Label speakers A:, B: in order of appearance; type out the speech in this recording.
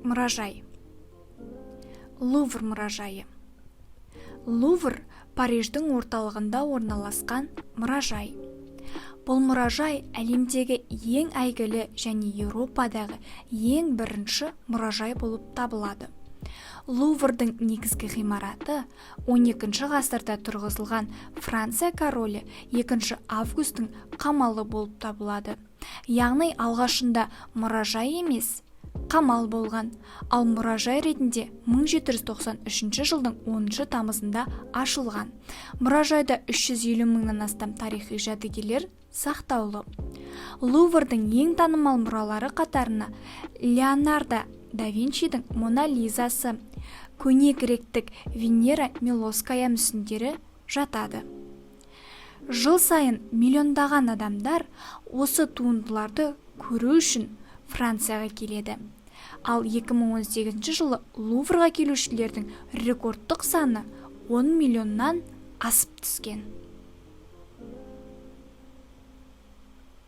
A: Мұражай. Лувр мұражайы. Лувр – Париждің орталығында орналасқан мұражай. Бұл мұражай әлемдегі ең әйгілі және Еуропадағы ең бірінші мұражай болып табылады. Луврдың негізгі ғимараты 12 ғасырда тұрғызылған Франция королі 2 Августтың қамалы болып табылады. Яғни алғашында мұражай емес, қамал болған, ал мұражай ретінде 1793 жылдың 10 тамызында ашылған. Мұражайда 350 мыңнан астам тарихи жәдігерлер сақтаулы. Луврдың ең танымал мұралары қатарына Леонардо да Винчидің «Мона Лизасы», көне гректік Венера Милосская мүсіндері жатады. Жыл сайын миллиондаған адамдар осы туындыларды көру үшін Францияға келеді. Ал 2018 жылы Луврға келушілердің рекордтық саны 10 миллионнан асып түскен.